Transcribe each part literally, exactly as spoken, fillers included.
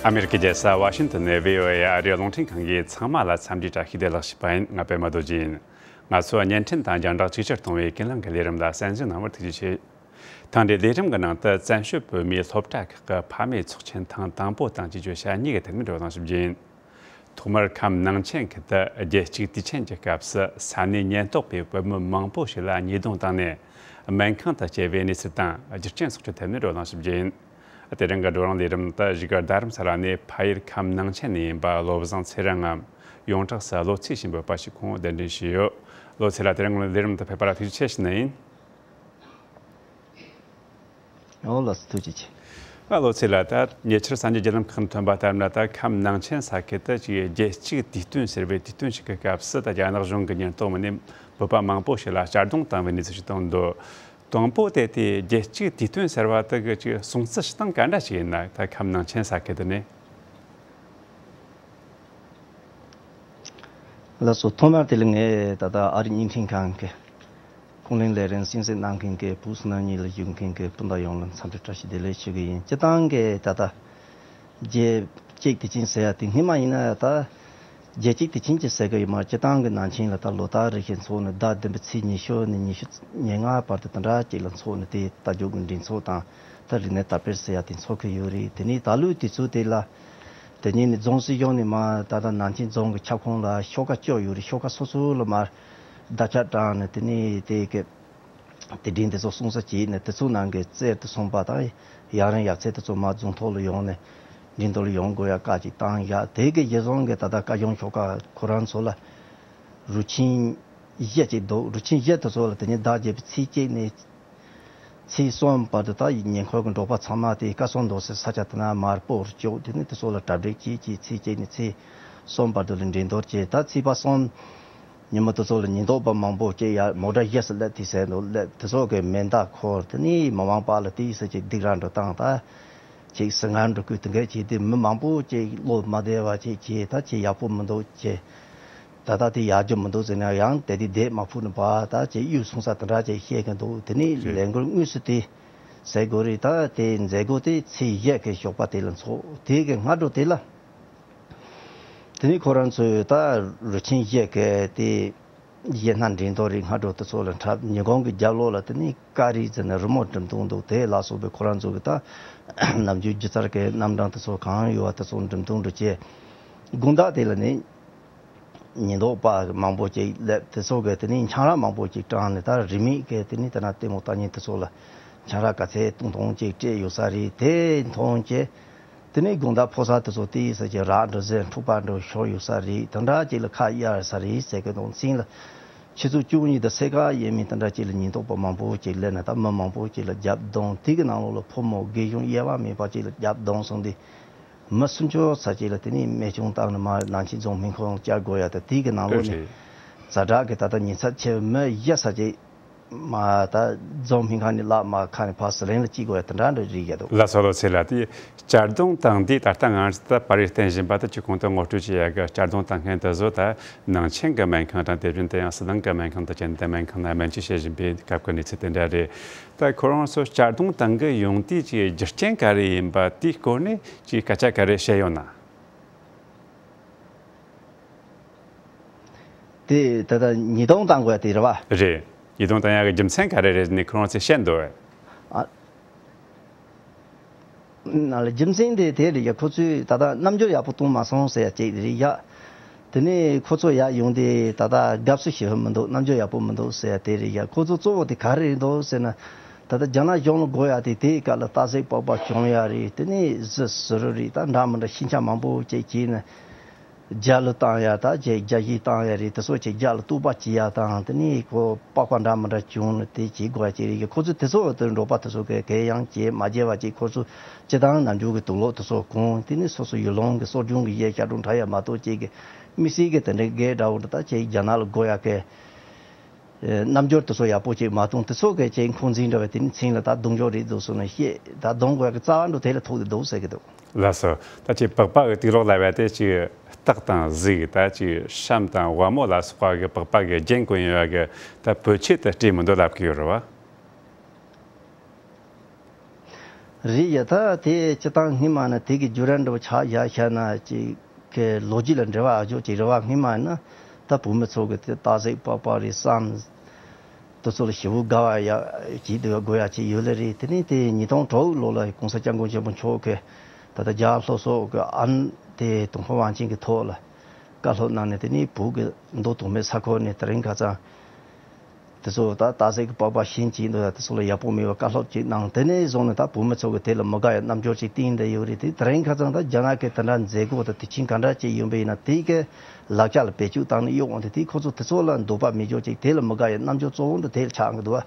ཨ་མེ་རི་ཀའི་རྒྱལ་ས་ཝ་ཤིང་ཏོན་ནས་བྷི་ཨོ་ཨེ་ཨ་རིའི་རླུང་འཕྲིན་ཁང་གིས་ཚང་མ་ལ་འཚམས་འདྲི་བཀྲ་ཤིས་བདེ་ལེགས་ཞུས་པ་ཡིན། ང་པད་མ་རྡོ་རྗེ་ཡིན། ང་ཚོ་བརྙན་འཕྲིན་དང་རྒྱང་བསྒྲགས་གཅིག་གྱུར་གཏོང་བའི་ཀུན་གླེང་གི་ལས་རིམ་ལ་གསན་གཟིགས་གནང་བར་ཐུགས་རྗེ་ཆེ། ཐེངས་འདིའི་ལས་རིམ་གྱི་ནང་དུ་བཙན་བྱོལ་བོད་མིའི་སློབ་གྲྭ་ཁག་གི་ཕ་མའི་ཚོགས་ཆེན་ཐེངས་དང་པོ་དང་བཅས་བརྗོད་བྱ་གཉིས་ཀྱི་ཐད་ནས་བགྲོ་གླེང་ཞུ་རྒྱུ་ཡིན། ཐོག་མར་ཁམས་ནང་ཆེན་ཁུལ་དུ་རྒྱལ་གཅེས་དུས་ཆེན་གྱི་སྐབས་སུ་ས་གནས་ཉེན་རྟོག་པས་བོད་མི་མང་པོ་ཞིག་ལ་ཉེས་རྡུང་བཏང་ནས་སྨན་ཁང་དུ་བསྐྱལ་བའི་གནས་ཚུལ་དང་རྒྱུ་རྐྱེན་སོགས་ཀྱི་ཐད་ནས་བགྲོ་གླེང་ཞུ་རྒྱུ་ཡིན། དེ་རིང་གི་བགྲོ་གླེང་ལས་རིམ་དུ་གཞིས་ཀ་རྡ་རམ་ས་ལ་ནས་ཕ་ཡུལ་ཁམས་ནང་ཆེན་ནས་ཡིན་པ་བློ་བཟང་ཚེ་རིང་ངམ་ཡོངས་གྲགས་སུ་བློ་ཚེ་ཞེས་འབོད་པ་ཞིག་ཁོང་གདན་འདྲེན་ཞུས་ཡོད། བློ་ཚེ་ལགས། དེ་རིང་ལས་རིམ་དུ་ཕེབས་པ་ལ་ཐུགས་རྗེ་ཆེ་ཞུ་ནི་ཡིན། ཨོ་ལགས་སོ། ཐུགས་རྗེ་ཆེ། ཨ། བློ་ཚེ་ལགས། ད་ཉེ་ཆར་གསར་འགྱུར་བརྒྱུད་ལམ་ཁག་ནས་ཐོན་པ་ལྟར་ན། ད་ཁམས་ནང་ཆེན་ས་ཁུལ་དུ་ཅིག་རྒྱལ་གཅེས་དུས་སྟོན་ཟེར་བའི་དུས་སྟོན་ཞིག་གི་སྐབས་སུ་ད་རྒྱ་ནག་གཞུང་གི་ཉེན་རྟོག་མི་སྣས་བོད་པ་མང་པོ་ཞིག་ལ་གཅར་རྡུང་བཏང་བའི་གནས་ཚུལ་ཞིག་བཏང་འདུག། དང་པོ་དེ་དེ་རྒྱལ་གཅེས་དུས་སྟོན་ཟེར་བ་དེ་གི་ཅིག་སྲུང་བརྩི་བྱེད་སྟངས་ག་འདྲ་ཞིག་ཡིན་ན། ད་ཁམས་ནང་ཆེན་ས་ཁུལ་དུ་ནས། ལགས་སོ། ཐོག་མར་དེ་ལ་ངས་ད་ལྟ་ཨ་རིའི་བརྙན་འཕྲིན་ཁང་གི་ཀུན་གླེང་ལས་རིམ་གསན་གཟིགས་གནང་མཁན་གྱི་བོད་སོ་ནམ་གཉིས་ལ་བཞུགས་མཁན་གྱི་སྤུན་ཟླ་ཡོངས་ལ་འཚམས་འདྲི་བཀྲ་ཤིས་བདེ་ལེགས་ཞུ་གི་ཡིན། སྤྱིར་བཏང་གི་ད་ལྟ་རྒྱལ་གཅེས་དུས་ཆེན་ཟེར་ཡ་དེ་སྔོན་མ་ཡིན་ན་ད་རྒྱལ་གཅེས་དུས་ཆེན་གྱི་ཟེར་གི་ཡོད་མ་རེད། སྤྱིར་བཏང་གི་ནང་ཆེན་ལ་ད་ལོ་ལྟར་རེ་བཞིན་འཚོགས་ནས་ཟླ་བདུན་པའི་ཚེས་ཉི་ཤུ་ནས་ཉི་ཤུ་ཉེར་ལྔ་བར་དུ་དེ་འདྲ་ཅིག་ལ་འཚོགས་ནས། དེ་རྟ་རྒྱུག་གི་འགྲན་ཚོགས་དང་ད་རིག་གནས་དར་སྤེལ་ཟེར་ཡ་དེ་འཚོགས་གི་ཡོད་རེད། དེ་ནས་ད་ལོའི་དུས་ཚོད་དེ་ལ། དེ་ཉིན་ནས་རྫོང་སྲིད་གཞུང་ནས་མར་ད་ལྟ་ནང་ཆེན་རྫོང་གི་ཁྱབ་ཁོངས་ལ་ཤོག་ཁག་བཅུ་ཡོད་རེད། ཤོག་ཁག་སོ་སོ་ལ་མར་བརྡ་ཁྱབ་དྲངས་ནས། དེ་ནས་དེ་གི་དེ་འགྲན་དེ་ཚོ་སྲུང་བརྩི་བྱས་ནས། དེ་ཚོའི་ནང་གི་རྩེར་དུ་སོན་པ་དང་ཡ་རངས་ཡབ་ཚེ་དེ་ཚོ་མར་རྫོང་ཐོག་ལ་ཡོང་ནས་འགྲན་བསྡུར་ལ་ཡོང་དགོས་ཡ་བཀའ་ཅིག་བཏང་ཡ། དེ་གི་གཞི་བཟུང་གི་ད་ལྟ་བཀའ་གཞུང་ཤོག་ཁག་ཁོ་རང་ཚོ་ལ་རུ་ཆེན་བཞི་ཅིག་འདུག། རུ་ཆེན་བཞི་དེ་ཚོ་ལ་དེ་ཉིན་ཟླ་བརྒྱད་པའི་ཚེས་གཅིག་ནས་ཚེས་གསུམ་བར་དུ་ད་ཉེ་འཁོར་གྱི་འབྲོག་པ་ཚང་མ་དེ་སྐལ་བཟང་རྡོ་སའི་ས་ཆ་དེ་ན་མར་སྤོ་བོར་བཅུག། དེ་ནས་དེ་ཚོ་ལ་གྲ་སྒྲིག་བྱས་བྱས། ཚེས་གཅིག་ནས་ཚེས་གསུམ་བར་དུ་ལ་འགྲན་བསྡུར་བྱས། ད་ཚེས་པ་གསུམ་ཉིན་མོ་དེ་ཚོ་ལ་ཉེན་རྟོག་པ་མང་པོ་ཅིག་ཡར་མོ་ཊ་གཞི་སུ་སླེབས་དུས་ཟེར་འདུག། སླེབས། དེ་ཚོ་གི་མེ་མདའ་འཁོར། དེ་ནས་མི་མང་པ་ལ་དེ་ཡི་སུ་ཅིག་སྡིགས་ར་འགྲོ་སྟངས། ད་ཅིག་ཟིང་ངར་འགྲོ་དགོས། དེ་འགའ་ཅིག་དེ་མི་མང་པོ་ཅིག་བློ་མ་བདེ་བ་ཅིག་བྱས། ད་ཅིག་ཡག་པོ་མི་འདུག་ཅེས། ད་ལྟ་དེ་ཡར་རྒྱུ་མི་འདུག་ཟེར་ན་ཡང་དེ་དུས་བསྡད་མ་ཕོད་ནས་ཕར་ད་ཅིག་གཡུག་སོང་ས་དེ་འདྲ་ཅིག་བཤད་ཀྱི་འདུག། དེ་ནས་རེད། ལས་འགུལ་དངོས་སུ་དེ་ཟེར་དགོས་རེད། ད་དེ་མཛད་སྒོ་དེ་ཚེས་བཞི་གི་ཞོགས་པ་དེ་ལ་འཚོགས། དེ་གི་སྔ་དྲོ་དེ་ལ། དེ་ནས་ཁོ་རང་ཚོས་ད་རུ་ཆེན་བཞི་གི་དེ་གཞས་སྣ་འགྲན་བསྡུར་རེད། སྔ་དྲོ་དེ་ཚོ་ལ་འཁྲབ། ཉིན་གུང་གི་རྒྱབ་ལོགས་ལ་དེ་ནས་ཀ་རི་ཟེར་ནས་རི་མོ་འགྲེམས་སྟོན་འདུག། དེ་ལ་སོགས་པའི་ཁོ་རང་ཚོ་གི་ད་ནམ་རྒྱུན་སྒྱུ་རྩལ་གྱི་རྣམ་གྲངས་དེ་ཚོ་གང་ཡོད་པ་དེ་ཚོ་འགྲེམས་སྟོན་འགྲོ་བྱས། དགོང་དག་དེ་ལ་ནི་ཉེན་རྟོག་པ་མང་པོ་ཅིག་སླེབས། དེ་ཚོ་གིས་དེ་ནས་ཆང་རག་མང་པོ་ཅིག་དྲངས་ནས། ད་རིན་མེད་ཀྱི་དེ་ནས་དེ་ན་ལྟད་མོ་ལྟ་མཁན་དེ་ཚོ་ལ་ཆང་རག་ག་ཚད་བཏུང་བཏུང་ཅིག་སྤྲད་ཡོད་ས་རེད། དེ་མཐོང་བྱས། དེ་ནས་དགོང་དག་ཕོ་གསར་དེ་ཚོ་དེ་ཡི་ས་ཅིག་རག་འགྲོ་ཟེར། འཁྲུག་པ་འགྲོ་ཤོར་ཡོད་ས་རེད། དེ་འདྲ་ཅིག་ལ་ཁ་གཡར་ས་རེད་ཟེར་གི་འདུག། མཚན་ལ་ཆུ་ཚོད་བཅུ་གཉིས་དང་ཕྱེད་ཀ་ཡས་མས་དེ་འདྲ་ཅིག་ལ་ཉེན་རྟོག་པ་མང་པོ་ཅིག་སླེབས་ནས། ད་མི་མང་པོ་ཅིག་ལ་རྒྱབ་རྡུང་། དེ་གི་ནང་ལོགས་ལ་ཕོ་མོ་རྒན་གཞོན་དབྱེ་བ་མེད་པ་ཅིག་ལ་རྒྱབ་རྡུང་སོང་སྟེ། མི་སུམ་ཅུ་ཙམ་ཅིག་ལ་དེ་ནས་རྨས་སྐྱོན་བཏང་ནས་མར་ནང་ཆེན་རྫོང་སྨན་ཁང་བསྐྱལ་དགོས་ཡ། ད་དེ་གི་ནང་ལོགས་ནས་རེད། ཛ་དྲག་གི་ད་ལྟ་ཉེན་ཚབས་ཆེ་བའི་མི་བཞི་ཙམ་ཅིག་མར་ད་རྫོང་སྨན་ཁང་ནས་བརླགས། མར་ཁ་ནས་ཕར་ཟི་ལིང་ལ་སྐྱེལ་དགོས་ཡ་དེ་འདྲ་འདྲ་རེད་བཞག་འདུག། ལགས་སོ། བློ་ཚེ་ལགས། དེ་གཅར་རྡུང་བཏང་དུས་ད་ལྟ་ང་ཚོ་ད་པར་རིས་བསྟན་བཞིན་པ་དེ་ཅིག་གོང་དུ་ངོ་སྤྲོད་བྱེད་ཡ་གི་གཅར་རྡུང་བཏང་མཁན་དེ་ཚོ་ད་ནང་ཆེན་གྱི་སྨན་ཁང་དང་། དེ་བཞིན་དུ་ཡང་ཟི་ལིང་གི་སྨན་ཁང་དང་ཅན་དན་སྨན་ཁང་ལ་སྨན་བཅོས་བྱེད་བཞིན་པའི་སྐབས་ཀྱི་གནས་ཚུལ་དེ་འདྲ་རེད། ད་ཁོ་རང་ཚོ་གཅར་རྡུང་བཏང་གི་ཡོང་དུས་ཀྱི་རྒྱུ་རྐྱེན་ག་རེ་ཡིན་པ་དེའི་སྐོར་ནས་ཅིག་སྐད་ཆ་ག་རེ་བཤད་ཡོད་ན། དེ་ད་ལྟ་ཉེས་རྡུང་བཏང་དགོས་དེ་རེད་བ། རེད། ཉེས་རྡུང་བཏང་ཡག་གི་རྒྱུ་མཚན་ག་རེ་རེད་ནི་ཁོ་རང་ཚོས་བཤད་འདུག། ཨ། ན་ལ་རྒྱུ་མཚན་དེ་དེ་རེད་ཡ། ཁོ་ཚོས་ད་ལྟ་རྣམ་འགྱུར་ཡག་པོ་གཏོང་མ་སོང་ཟེར་ཡ་ཅིག་རེད་ཡ། དེ་ནས་ཁོ་ཚོ་ཡར་ཡོང་དུས་ད་ལྟ་དགའ་བསུ་ཞུ་ཧུ་མི་འདུག། རྣམ་འགྱུར་ཡག་པོ་མི་འདུག་ཟེར་ཡ་དེ་རེད་ཡ། ཁོ་ཚོ་གཙོ་བོ་དེ་ག་རེ་རེད་འདུག་ཟེར་ན། ད་ལྟ་རྒྱ་ནག་གཞུང་ལ་དགོས་ཡ་དེ་དེའི་སྐབས་ལ་རྟ་ཟེག་པགས་པ་བྱུང་ཡ་རེད། དེ་ནས་གཟི་བྱུ་རུ་རེད། ད་འདྲ་མི་འདྲ་ཤིང་ཆ་མང་པོ་ཅིག་བྱས་ནས། རྒྱ་ལ་བཏང་ཡ། ད་ཅིག་རྒྱ་གཞིས་བཏང་ཡ་རེད། དེ་ཚོ་ཅིག་རྒྱ་ལ་གཏུག་པ་བྱེད་ཡ་དང་། དེ་ནས་ཁོ་པགས་པ་འདྲ་མི་འདྲ་བྱུང་ནས་དེ་བྱེད་དགོས་ཡ་ཅིག་རེད། ཁོ་ཚོ་དེ་ཚོ་དེ་འབྲོག་པ་དེ་ཚོ་གི་གལ་ཡང་བྱེད་མ་བྱེད་པ་ཅིག། ཁོ་ཚོ་སྤྱི་བཏང་ནམ་རྒྱུན་གྱི་དུག་ལོག་དེ་ཚོ་གོན། དེ་ནས་སོ་སོ་ཡུལ་ལུང་གི་གསོ་སྦྱོང་གི་གཞས་ཤར་གྲོང་འཁྲབ་ཡ་མ་གཏོགས། ཅིག་གི་དམིགས་བསལ་གྱི་དེ་འདྲའི་གི་འདྲ་བོ་འདྲ་ད་ཅིག་རྒྱ་ནག་ལ་དགོས་ཡ་གི་རྣམ་འགྱུར་དེ་ཚོ་ཡག་པོ་ཅིག་མ་གཏོང་། དེ་ཚོ་གི་ཅིག་འཁོན་འཛིན་འདྲ་བའི་དེ་ནི་མཚན་ལ་ད་རྡུང་འཇོག་རེད་འདུག་སོང་ན་བཤད། ད་རྡུང་དགོས་ཀྱི་རྩ་བ་འགྲོ་དེ་ལ་ཐུག་དེ་འདུག་ཟེར་གི་འདུག། ལགས་སོ། ད་ཅིག་པགས་པ་གི་དུག་ལོག་ལབ་ཡ་དེ་ཅིག་སྟག་དང་གཟིག། ད་ཅིག་སྲམ་དང་ཝ་མོ་ལ་སོགས་པ་གི་པགས་པ་གི་རྒྱན་གོན་ཡོད་ཡ་གི་ད་བོད་ཆས་དེ་སྤྲད་མི་འདུག་ལབ་གི་ཡོད་རེད་བ། རེད་ཡ། ད་དེ་སྤྱིར་བཏང་སྔོན་མ་ནས་དེ་གི་བརྒྱུད་རིམ་འདྲ་བོ་ཆགས་བཞག་བཞག་ན་ཅིག་གི་ལོ་རྒྱུས་ལ་འབྲེལ་བ་ཨ་ཅོ་ཅིག་རེད་བ། སྔོན་མ་ཡིན་ན་ད་བུད་མེད་ཚོ་གི་དེ་སྟག་གཟིག་པགས་པ་རེད་བསམ། དེ་ཚོ་ལ་ཞེ་པོ་དགའ་བ་ཡ་ཅིག་དེ་དགོས་ཡ་ཅིག་ཡོད་ལེ་རེད། དེ་ནས་དེ་ཉིས་སྟོང་དྲུག་ལོ་ལ་༸གོང་ས་༸སྐྱབས་མགོན་ཆེན་པོ་མཆོག་གི་ད་ལྟ་རྒྱ་གར་ལྷོ་སོག་གི་ཨན་དེ་ཏུན་ཧོང་ཝང་ཆིང་གི་ཐོག་ལ་བཀའ་སློབ་གནང་ནས། དེ་ནས་བོད་ཀྱི་མདོ་དོན་མེད་ས་ཁུལ་ནས་དེ་རིང་ཁ་སང་དེ་ཚོ་ད་སྟག་གཟིག་གི་པགས་པ་ཤིང་གཅིག་འདུག་ཡ། དེ་ཚོ་ལ་ཡག་པོ་མེད་པ་བཀའ་སློབ་ཅིག་གནང་། དེ་ནས་བཟུང་ནས་ད་བོད་མི་ཚོ་གི་དེ་ལ་མི་དགའ་ཡ་རྣམ་འགྱུར་ཅིག་བསྟན་བསྡད་ཡོད་རེད། དེ་དེ་རིང་ཁ་སང་ད་རྒྱ་ནག་གི་དེ་འདྲ་མཛད་སྒོ་དང་དུས་ཆེན་ག་འདྲ་ཅིག་ཡིན་པ་ཡིན་ན་དེ་གི་ལག་ཆ་ལ་བེད་སྤྱོད་བཏང་ནས་གཡུག་འོང་དུས། དེ་ཁོ་ཚོ་དེ་ཚོ་ལ་འདོད་པ་མེད་ཅོག་ཅིག་དེ་ལ་མི་དགའ་ཡ་རྣམ་འགྱུར་གཙོ་བོ་འདི་དེ་ལ་ཆགས་ཀྱི་འདུག་བ།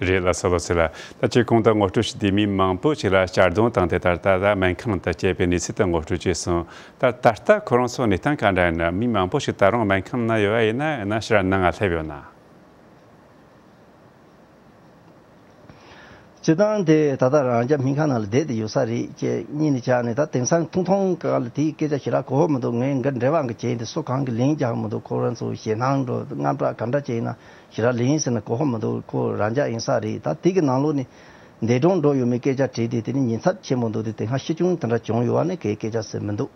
རེད། ལགས་སོ་ལགས་སོ་ལགས། ད་ཁྱེད་གོང་དུ་ངོ་སྤྲོད་ཞུས་དུས་མི་མང་པོ་ཞིག་ལ་གཅར་རྡུང་བཏང་སྟེ་ད་ལྟ་ད་སྨན་ཁང་དུ་སྐྱེལ་བའི་གནས་ཚུལ་དེ་ངོ་སྤྲོད་བྱས་སོང་། ད་ད་ལྟ་ཁོ་རང་ཚོ་གནས་སྟངས་ག་འདྲ་ཡིན་ན། མི་མང་པོ་ཞིག་ད་རུང་སྨན་ཁང་ནང་ཡོད་པ་ཡིན་ན། ཡང་ན་ཕྱིར་ནང་ང་སླེབས་ཡོད་ན། སྤྱིར་བཏང་དེ་ད་ལྟ་རང་རྒྱལ་སྨན་ཁང་ནང་ལ་བསྡད་དེ་ཡོད་ས་རེད། ཅེས་གཉིས་ནས་ཆ་ནས་ད་དེང་སང་ཐུང་ཐུང་ག་ལ་དེའི་སྐད་ཆ་ཞེ་དྲག་གོ་བ་མི་འདུག་ངས་འགའ་འབྲེལ་བ་འགའ་བྱས་ཏེ་སུ་གང་གི་ལན་རྒྱག་མི་འདུག་ཁོ་རང་ཚོ་ཞེད་སྣང་འགྲོ་རྔམ་སྐྲག་ག་འདྲ་བྱས་ན་ཞེ་དྲག་ལན་ཟེར་ན་གོ་བ་མི་འདུག་ཁོ་རང་རྒྱལ་ཡིན་ས་རེད། ད་དེ་གི་ནང་ལོགས་ནས་འདས་གྲོངས་འགྲོ་ཡོད་མེད་སྐད་ཆ་དྲིས་ཏེ་དེ་ནི་ཉེན་ཚབས་ཆེན་པོ་འདུག་དེ་དེ་སྔ་ཤི་སྐྱོན་དེ་འདྲ་བྱུང་ཡོད་པ་ནི་གའི་སྐད་ཆ་ཟེར་མི་འདུག་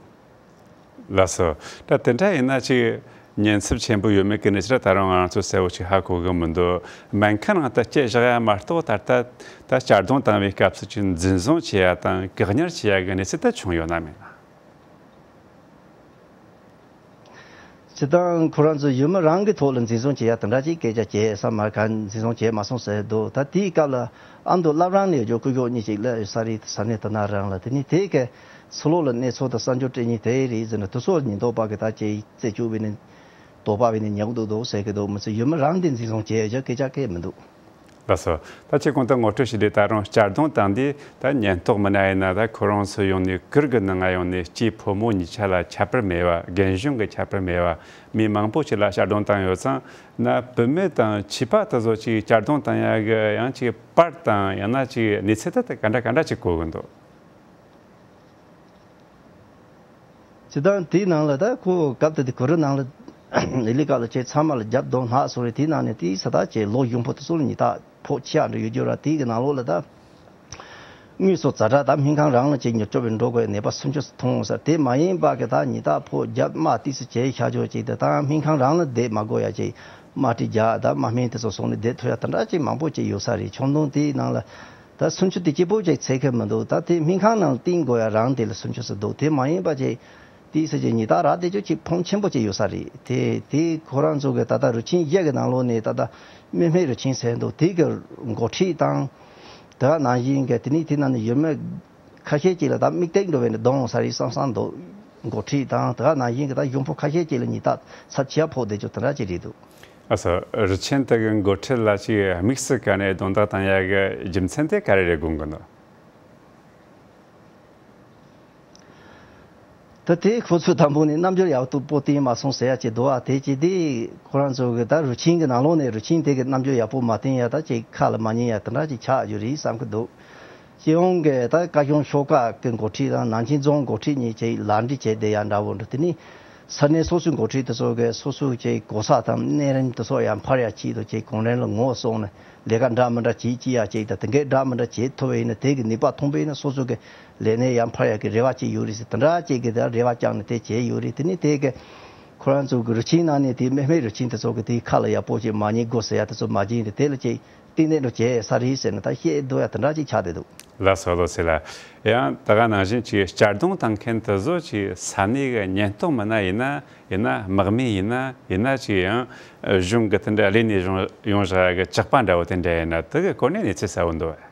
ལགས་སོ། ད་དེ་འདྲ་ཡིན་ན་ཅིག་ཉེན་ཚབས་ཆེན་པོ་ཡོད་མེད་ཀྱི་གནས་ཚུལ་ད་རུང་ང་རང་ཚོ་གསལ་བོ་ཅིག་ཧ་གོ་གི་མི་འདུག་སྨན་ཁང་ནང་དུ་སྐྱེལ་བཞག་ཡ་མ་གཏོགས་ད་ལྟ་ད་གཅར་རྡུང་བཏང་བའི་སྐབས་སུ་ཅིག་འཛིན་བཟུང་བྱེད་ཡ་དང་བཀག་ཉར་བྱེད་ཡ་གི་གནས་ཚུལ་ད་བྱུང་ཡོད་ན་མེད་ན། སྤྱིར་བཏང་ཁོ་རང་ཚོ་ཡུལ་མི་རང་གི་ཐོག་ལ་འཛིན་བཟུང་བྱེད་ཡ་དེ་འདྲ་ཅིག་སྐད་ཆ་བྱས་ས་མ་ག་འཛིན་བཟུང་བྱས་མ་སོང་ཟེར་འདུག་ད་དེའི་སྐབས་ལ་ཨ་མདོ་བླ་བྲང་ནས་ཡོད་རྒྱུ་སྐུ་ཞབས་གཉིས་ཅིག་སླེབས་ཡོད་ས་རེད། ས་གནས་དེ་ན་རང་ལ་དེ་ནི་དེ་གའི་ཚུར་ལོག་ལ་གནས་ཚུལ་དང་གསར་འགྱུར་སྤྲད་མཁན་དེ་རེད་ཟེར་ནས་དེ་ཚོ་ཉེན་རྟོག་པ་གི་ད་ཅིག་རྩད་གཅོད་བྱས་ནས་དོགས་པ་བྱས་ནས་ཉོག་འདུག་འདུག་ཟེར་གི་འདུག་མི་ཚོ་ཡུལ་མི་རང་གིས་འཛིན་བཟུང་བྱས་ཡོད་རྒྱུ་སྐད་ཆ་གང་ཡང་མི་འདུག་ལགས་སོ། ད་ཁྱེད་གོང་དུ་ངོ་སྤྲོད་ཞུས་དུས་ད་རུང་གཅར་རྡུང་བཏང་དུས་ད་ཉེན་རྟོག་མི་སྣ་ཡིན་ན་ད་ཁོ་རང་ཚོ་ཡོང་ནས་གུར་གྱི་ནང་ང་ཡོང་ནས་སྐྱེས་ཕོ་མོ་གཉིས་ཆ་ལ་ཁྱད་པར་མེད་པ། རྒན་གཞོན་གྱི་ཁྱད་པར་མེད་པ། མི་མང་པོ་ཞིག་ལ་གཅར་རྡུང་བཏང་ཡོད་ཙང་ན། བུད་མེད་དང་བྱིས་པ་དེ་ཚོ་ཅིག་གཅར་རྡུང་བཏང་ཡ་གི་ཡང་ཅིག་པར་དང་ཡང་ན་ཅིག་གནས་ཚུལ་དེ་ག་འདྲ་ག་འདྲ་ཅིག་གོ་གི་འདུག་སྤྱིར་བཏང་དེའི་ནང་ལ་ད་ཁོ་སྐབས་དེ་དུས་གུ་རུ་ནང་ལ་ལི་ལི་ཀ་ལ་བྱས་ཚང་མ་ལ་རྒྱབ་རྡོ་སྣག་སོང་རེད། དེའི་ནང་ནས་དེའི་ས་ད་བྱས་ལོ་གཞོན་པོ་དེ་ཚོ་ལ་ཉི་ད་ཕོགས་ཆེ་ཡ་འདྲ་ཡོད་རྒྱུ་ར། དེའི་གི་ནང་ལོགས་ལ་ད་དངོས་སུ་ཛ་དྲག་ད་སྨན་ཁང་རང་ལ་བྱས་མྱུར་སྐྱོབ་བྱས་འགྲོ་དགོས་ནད་པ་སུམ་ཅུ་ཙམ་མཐོང་ས། དེ་མ་ཡིན་པ་གི་ད་ཉི་ད་ཕོགས་རྒྱབ་དམག་ཏིས་སུ་བྱས་བཞག་ཆོག་ཅིག་ད་ད་སྨན་ཁང་རང་ལ་བསྡད་མ་དགོས་ཡ་ཅིག་དམག་ཁྲིད་རྒྱག་ད་དམག་སྨན་དེ་ཚོ་སོང་ནས་བསྡད་ཐུབ་ཡ་དེ་འདྲ་ཅིག་མང་པོ་ཅིག་ཡོད་ས་རེད། ཆུང་དུང་དེའི་ནང་ལ། ད་སུམ་ཅུ་དེ་སྐྱིད་པོ་ཅིག་ཚད་མཁན་མི་འདུག་ད་དེ་སྨན་ཁང་ནང་བསྟེན་དགོས་ཡ་རང་དེ་ལ་སུམ་ཅུ་ཙམ་འདུག་དེ་མ་ཡིན་པ་ཅིག་དེའི་ས་ཅིག་ཉི་ད་ར་དེ་ཅོ་ཅིག་ཕོན་ཆེན་པོ་ཅིག་ཡོད་ས་རེད། དེ་དེ་ཁོ་རང་ཚོ་གི་ད་ལྟ་རུ་ཆེན་བཞི་གི་ནང་ལོགས་ནས་ད་ལྟ་སྨན་སྨན་རུ་ཆེན་ཟེར་འདུག་དེ་གི་འགོ་ཁྲིད་དང་། དེ་ག་ནང་བཞིན་གི་དེ་ནས་དེ་ནང་ནས་ཡུལ་མི་ཁ་ཤས་ཅིག་ལ་ད་མིག་སྟེགས་འགྲོ་བའི་ནས་གདོང་ས་རེད་བསམ་བསམ་འདུག་འགོ་ཁྲིད་དང་དེ་ག་ནང་བཞིན་གི་ད་གཞོན་པོ་ཁ་ཤས་ཅིག་ལ་ཉི་ད་ཚབས་ཆེ་བ་ཕོག་བསྡད་ཆོག་དེ་འདྲ་ཅིག་རེད་འདུག་ཨ་ས་རུ་ཆེན་དེ་གི་འགོ་ཁྲིད་ལ་ཅིག་དམིགས་སུ་བཀར་ནས་རྡུང་རྡེག་བཏང་ཡ་གི་རྒྱུ་མཚན་དེ་ག་རེ་རེད་དགོངས་གི་འདུག་ད་དེ་ཁོ་ཚོས་དང་པོ་ནས་རྣམ་འགྱུར་ཡག་ཏུ་པོ་བསྟན་མ་སོང་ཟེར་ཡ་ཅིག་འདུག་ཨ་དེ་ཅིག་དེ་ཁོ་རང་ཚོ་གི་ད་རུ་ཆེན་གི་ནང་ལོགས་ནས་རུ་ཆེན་དེ་གི་རྣམ་འགྱུར་ཡག་པོ་མ་བསྟན་ཡ་ད་ཅིག་ཁ་ལ་མ་ཉན་ཡ་དེ་འདྲ་ཅིག་ཆགས་ཡོད་རེད་བསམ་གི་འདུག་སྤྱི་ཡོངས་ཀྱི་ད་བཀའ་གཞུང་ཤོག་ཁག་གི་འགོ་ཁྲིད་དང་ནང་ཆེན་རྫོང་འགོ་ཁྲིད་གཉིས་ཀྱིས་ལག་འབྲེལ་བྱས་བསྡད་ཡ་འདྲ་བོ་འདྲ། དེ་ནི་ས་གནས་སོ་སོའི་འགོ་ཁྲིད་དེ་ཚོ་གིས་སོ་སོའི་ཀྱི་གོ་ས་དང་གནས་རིམ་དེ་ཚོ་ཡར་འཕར་ཡ་ཆེད་དུ་ཀྱི་གོང་རིམ་ལ་ངོ་སོང་ནས་ལས་ཀ་འདྲ་མི་འདྲ་བྱེད་ཅི་ཡ་ཅིག་དང་དེ་འགའི་འདྲ་མི་འདྲ་བྱེད་ཐུབ་པ་ཡིན་ན་དེ་གི་ནུས་པ་ཐོན་པ་ཡིན་ན་སོ་སོ་གི་ལས་གནས་ཡར་འཕར་ཡ་གི་རེ་བ་ཅིག་ཡོད་རེད་ཟེར་དེ་འདྲ་ཅིག་གི་དེ་རེ་བ་བཅངས་ནས་དེ་བྱས་ཡོད་རེད། དེ་ནི་དེ་གི་ཁོ་རང་ཚོ་གི་རུ་ཆེན་ནང་ནས་དེ་སྨན་སྨན་རུ་ཆེན་དེ་ཚོ་གི་དེའི་ཁ་ལ་ཡག་པོ་ཅིག་མ་ཉན་དགོས་ཟེར་ཡ་དེ་ཚོ་མ་བྱིན་ཏེ་དེ་ལ་ཅིག་གཏན་གཏན་དུ་བྱས་ས་རེད་ཟེར་ནས་ད་བཤད་འདུག་ཡ་དེ་འདྲ་ཅིག་ཆགས་བསྡད་འདུག་ལགས་སོ་ལགས་སོ་ལགས། ཡང་ད་ག་ནང་བཞིན་ཅིག་གཅར་རྡུང་བཏང་མཁན་དེ་ཚོ་ཅིག་ས་གནས་ཀྱི་ཉེན་རྟོག་མི་སྣ་ཡིན་ན། ཡིན་ན་དམག་མི་ཡིན་ན། ཡིན་ན་ཅིག་ཡང་གཞུང་གི་དེ་འདྲ་ལས་ནས་ཡོང་ཡོང་བཞག་གི་ཇག་པ་འདྲ་བོ་དེ་འདྲ་ཡིན་ན་དེ་གི་སྐོར་ནས་གནས་ཚུལ་གསལ་བོ་འདུག་བས།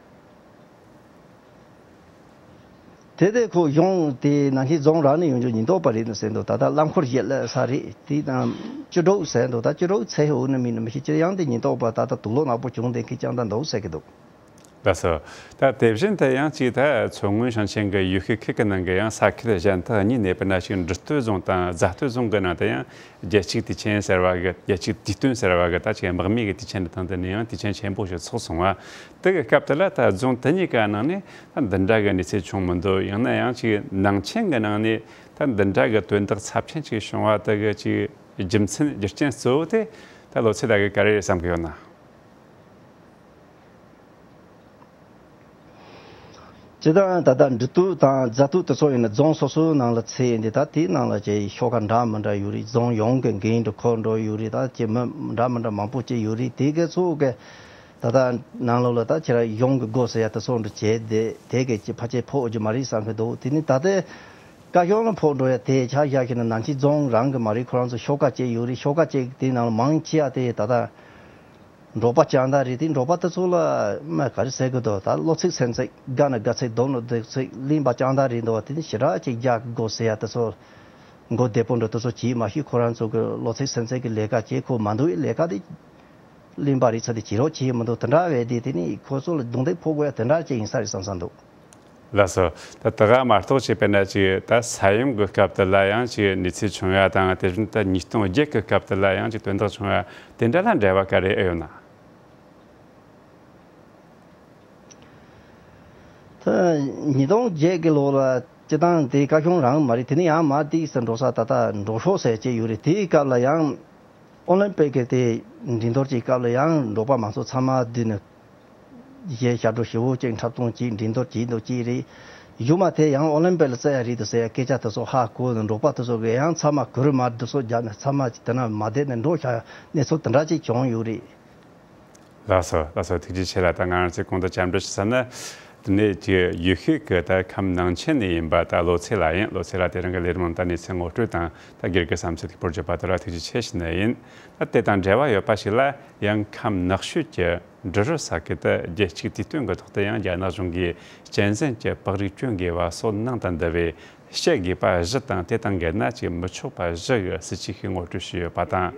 དེ་དེ་ཁོ་གཞུང་དེ་ནང་བཞིན་རྫོང་རང་ནས་ཡོང་རྒྱུ་ཉེན་རྟོག་པ་རེད་ཟེར་འདུག་ད་ལྟ་རླངས་འཁོར་བཞི་ལ་ས་རེད། དེ་དང་བཅུ་དྲུག་ཟེར་འདུག་ད་བཅུ་དྲུག་ཚེ་འུ་ནི་མིན་ནི་མི་ཤེས། ཅི་ཡང་དེ་ཉེན་རྟོག་པ་ད་ལྟ་དུག་ལོག་ནག་པོ་བྱུང་དེ་ཁི་ཅང་ད་འདུག་ཟེར་གི་འདུག་ལགས་སོ། ད་དེ་བཞིན་དུ་ཡང་ཅིག་ད་མཚོ་སྔོན་ཞིང་ཆེན་གྱི་ཡུལ་ཤུལ་ཁུལ་གྱི་ནང་གི་ཡང་ས་ཁུལ་གཞན་དག་གཉིས་ནས་དཔེར་ན་ཅིག་འབྲི་སྟོད་རྫོང་དང་རྫ་སྟོད་རྫོང་གི་ནང་དུ་ཡང་རྒྱལ་གཅེས་དུས་ཆེན་ཟེར་བ་གི། རྒྱལ་གཅེས་དུས་སྟོན་ཟེར་བ་གི་ད་ཅིག་དམག་མི་གི་དུས་ཆེན་འདི་སྟེང་དུ་ནས་ཡང་དུས་ཆེན་ཆེན་པོ་ཞིག་ཚོགས་སོང་བ། དེ་གི་སྐབས་དེ་ལ་ད་རྫོང་དེ་གཉིས་ཀ་ནང་ནས་ད་འདི་འདྲ་གི་གནས་ཚུལ་བྱུང་མི་འདུག་ཡང་ན་ཡང་ཅིག་ནང་ཆེན་གི་ནང་ནས་ད་འདི་འདྲ་གི་དོན་དག་ཚབས་ཆེན་ཅིག་བྱུང་བ་དེ་གི་ཅིག་རྒྱུ་མཚན་རྒྱུ་རྐྱེན་གཙོ་བོ་དེ་ད་ལོ་ཚེ་ད་གི་ག་རེ་རེད་བསམ་གི་ཡོད་ན། སྤྱིར་བཏང་ད་ལྟ་འབྲི་སྟོད་དང་རྫ་སྟོད་དེ་ཚོ་ཡིན་ན་རྫོང་སོ་སོའི་ནང་ལ་ཚུད་ཡིན་ཏེ། ད་དེའི་ནང་ལ་ཅིག་ཤོག་ཁག་འདྲ་མི་འདྲ་ཡོད་རེད། རྫོང་ཡོངས་ཀྱི་འགན་འཁྲི་འཁུར་འགྲོ་ཡོད་རེད། ད་ཅིག་མི་འདྲ་མི་འདྲ་མང་པོ་ཅིག་ཡོད་རེད། དེ་གའི་ཚོ་གི་ད་ལྟ་ནང་ལོགས་ལ་ད་ཁྱེད་རང་ཡོང་གི་དགོས་ཟེར་ཡ་དེ་ཚོ་འདྲ་བྱས་ཏེ། དེ་གའི་ཅིག་ཕལ་ཆེར་ཕོག་རྒྱུ་མ་རེད་བསམ་གི་འདུག་དེ་ནི་ད་ལྟའི་བཀའ་ཤོག་ལ་ཕོག་འགྲོ་ཡ་དེ་ཆ་བཞག་ཤེ་ན་ནང་ཆེན་རྫོང་རང་གི་མ་རེད། ཁོ་རང་ཚོ་ཤོག་ཁག་ཅིག་ཡོད་རེད། ཤོག་ཁག་ཅིག་དེའི་ནང་ལ་མང་ཆེ་བ་དེ་ད་ལྟ་འབྲོག་པ་ལྕགས་མདའ་རེད། དེ་འབྲོག་པ་དེ་ཚོ་ལ་མ་ག་རེ་ཟེར་གི་འདུག་ད་བློ་ཚིག་སེམས་ཚིག་དགའ་ན་དགའ་ཚིག་སྡུག་ན་སྡུག་ཚིག་གླེན་པ་ལྕགས་མདའ་རེད་འདུག་དེ་ནི་ཞེ་དྲག་ཅིག་རྒྱག་དགོས་ཟེར་ཡ་དེ་ཚོ་མགོ་བདེ་པོ་འདྲ་དེ་ཚོ་བྱེད་མ་ཤེས། ཁོ་རང་ཚོ་གི་བློ་ཚིག་སེམས་ཚིག་གི་ལས་ཀ་བྱེད་ཁོ་མ་འདུག་ལས་ཀ་དེ་གླེན་པ་རེད་ཚ་དེ་བྱེད་རོགས་བྱེད་མི་འདུག་དེ་འདྲ་བས་དེ་དེ་ནི་ཁོ་ཚོ་ལ་རྡུང་རྡེག་ཕོག་དགོས་ཡ་དེ་འདྲ་ཅིག་ཡིན་ས་རེད་བསམ་བསམ་འདུག་ལགས་སོ། ད་དེ་ག་མ་གཏོགས་བྱས་པས་ན་ཅིག་ད་ས་ཡོམ་གྱི་སྐབས་དེ་ལ་ཡང་ཅིག་གནས་ཚུལ་བྱུང་ཡ་དང་། དེ་བཞིན་ད་ཉིས་སྟོང་བརྒྱད་ཀྱི་སྐབས་དེ་ལ་ཡང་ཅིག་དོན་དག་བྱུང་ཡ་དེ་འདྲ་ལ་འབྲེལ་བ་ག་རེ་ཨེ་ཡོད་ན། ད་ཉིས་སྟོང་བརྒྱད་ཀྱི་ལོ་ལ་སྤྱིར་བཏང་དེ་བཀའ་ཤོག་རང་མ་རེད། དེ་ནི་ཡང་མ་ཏིག་ས་འགྲོ་ས་ད་ལྟ་འགྲོ་ཤོག་ཟེར་ཅིག་ཡོད་རེད། དེའི་སྐབས་ལ་ཡང་ཨོ་ལིམ་པིག་གི་དེ་འགྲན་བསྡུར་གྱི་སྐབས་ལ་ཡང་འབྲོག་པ་མང་ཚོགས་ཚང་མ་བསྡུས་ནས་གཞས་ཞབས་བྲོ་ཞེ་པོ་ཅིག་འཁྲབ་སྟོན་གྱིས་འགྲན་བསྡུར་བྱེད་འདུག་ཅིག་རེད། གཞུག་མ་དེ་ཡང་ཨོ་ལིམ་པིག་ལ་བཙལ་ཡ་རེད་འདུག་ཟེར་ཡ་སྐད་ཆ་དེ་ཚོ་ཧ་གོ་ནས་འབྲོག་པ་དེ་ཚོ་གི་ཡང་ཚང་མ་གུར་དམར་དེ་ཚོ་རྒྱབ་ནས་ཚང་མ་དེ་ན་མ་བསྡད་ནས་འགྲོ་ཤག་གནས་ཚུལ་དེ་འདྲ་ཅིག་བྱུང་ཡོད་རེད། ལགས་སོ། ལགས་སོ། ཐུགས་རྗེ་ཆེ་ལ། ད་ང་རང་ཚོས་གོང་དུ་བཅར་འདྲི་ཞུ་ས་ནི། དེ་ནས་ཀྱི་ཡུལ་ཤུལ་གྱི་ད་ཁམས་ནང་ཆེན་ནས་ཡིན་པ་ད་བློ་ཚེ་ལགས་ཡིན། བློ་ཚེ་ལགས་དེ་རིང་གི་ལས་རིམ་ནང་ད་གནས་ཚུལ་ངོ་སྤྲོད་དང་ད་སྒེར་གྱི་བསམ་ཚུལ་དེ་སྤོར་བརྗོད་པ་དེ་ལ་ཐུགས་རྗེ་ཆེ་ཞུ་ནི་ཡིན། ད་དེ་དང་འབྲེལ་བ་ཡོད་པ་ཞིག་ལ་ཡང་ཁམས་ནགས་ཤོད་ཀྱི་འབྲི་རུ་ས་ཁུལ་དུ་རྒྱལ་གཅེས་དུས་སྟོན་གྱི་ཐོག་ཏུ་ཡང་རྒྱ་ནག་གཞུང་གིས་གཅན་གཟན་གྱི་པགས་རིགས་གྱོན་དགོས་པ་སོགས་ནང་དུ་འདུ་བའི་བཤད་དགོས་པ་བཞི་དང་། དེ་དང་འགལ་ན་ཅིག་མི་ཆོག་པ་བཞི་གི་སྲིད་ཇུས་ཤིག་ངོ་སྤྲོད་བྱས་ཡོད་པ་དང་།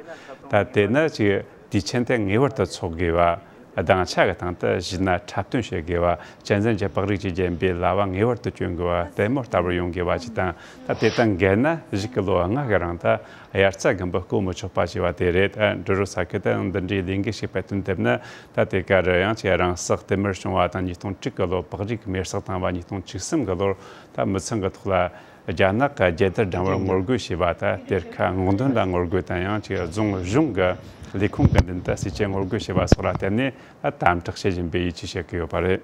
ད་དེ་ནི་ཅིག་དུས་ཆེན་དེ་ངེས་པར་དུ་འཚོགས་དགོས་པ། སྡིངས་ཆ་གི་སྟེང་དུ་གཞས་སྣ་འཁྲབ་སྟོན་བྱེད་དགོས་པ། གཅན་གཟན་གྱི་པགས་རིགས་ཀྱིས་བརྒྱན་པའི་ལྭ་བ་ངེས་པར་དུ་གྱོན་དགོས་པ། ལྟད་མོ་ལྟ་བར་ཡོང་དགོས་པ་བཅས་དང་། ད་དེ་དང་འགལ་ན་གཞུག་གི་ལོ་ལྔ་གི་རིང་དུ་དབྱར་རྩྭ་དགུན་འབུ་བརྐོ་མི་ཆོག་པ་བྱས་པ་དེ་རེད། ད་འབྲི་རུ་ས་ཁུལ་དུ་འདི་འདྲའི་ལས་འགུལ་ཞིག་སྤེལ་དོན་དེ་ནི། ད་དེ་གར་ཡང་ཅིག་རང་སྲེག་བསྟུད་མར་བྱུང་བ་དང་། ཉིས་སྟོང་དྲུག་གི་ལོར་པགས་རིགས་མེར་སྲེག་བཏང་བ། ཉིས་སྟོང་བཅུ་གསུམ་གི་ལོར་ད་མི་ཚང་གི་ཐོག་ལ་རྒྱ་ནག་གི་རྒྱལ་དར་བསྒྲེངས་པར་ངོ་རྒོལ་བྱས་པ། ད་གཏེར་ཁ་སྔོག་འདོན་ལ་ངོ་རྒོལ་དང་། ཡང་ཅིག་རྫོང་གཞུང་གི་ལས་ཁུངས་ཀྱི་མདུན་དུ་ཟས་བཅད་ངོ་རྒོལ་བྱས་པ་སོགས་ལ་བརྟེན་ནས་ད་དམ་དྲག་བྱེད་བཞིན་པའི་ཡིད་ཆེས་བྱེད་ཀྱི་ཡོད་པ་རེད།